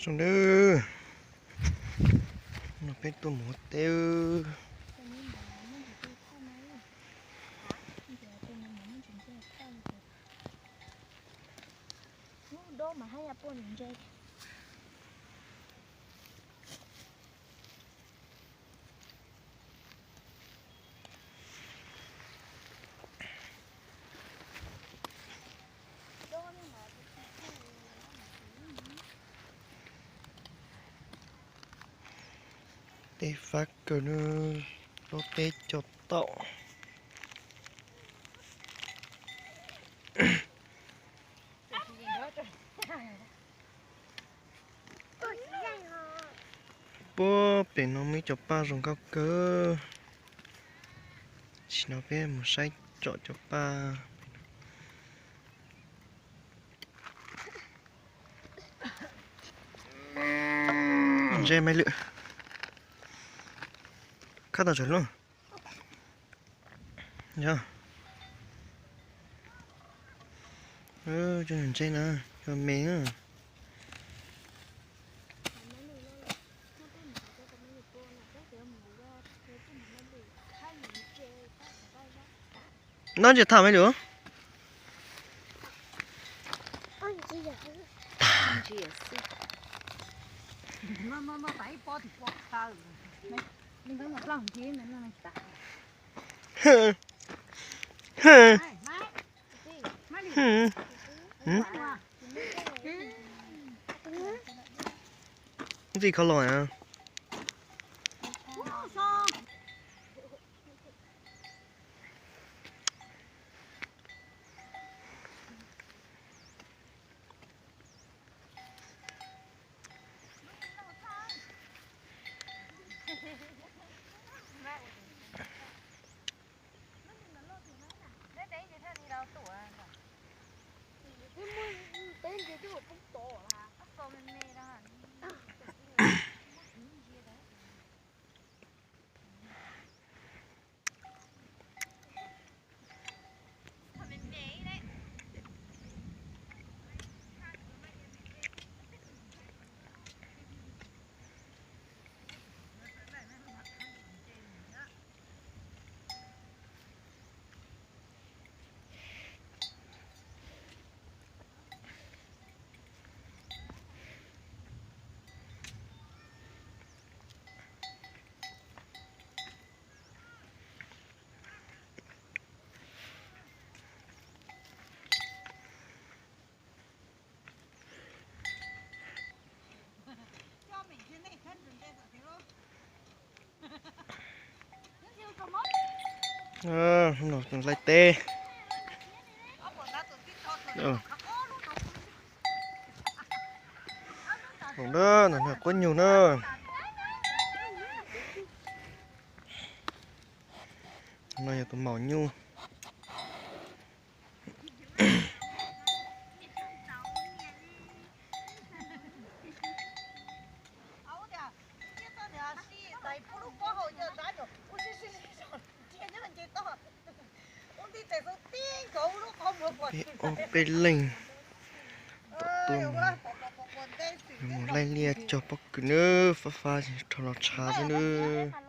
Nawb, no peb tuaj mus ua teb. Teb fab kawg nawb, lub teb cog taum. Puag pem no muaj ib co paj zoo nkauj kawg. Tam sim no peb mus saib tsom cov paj. Ntse me lwm, khab tau tsawg lub? Yog, cov ntse na, cov me na. No ntses tham me lwm. Ntxim kho los na. Laij teb. Quab nyug na. No yog tus maum nyuj. Peb ob peb leeg tuaj mus laij liaj cog pob kws nawb, fab fab rho los tshav xwb nawb.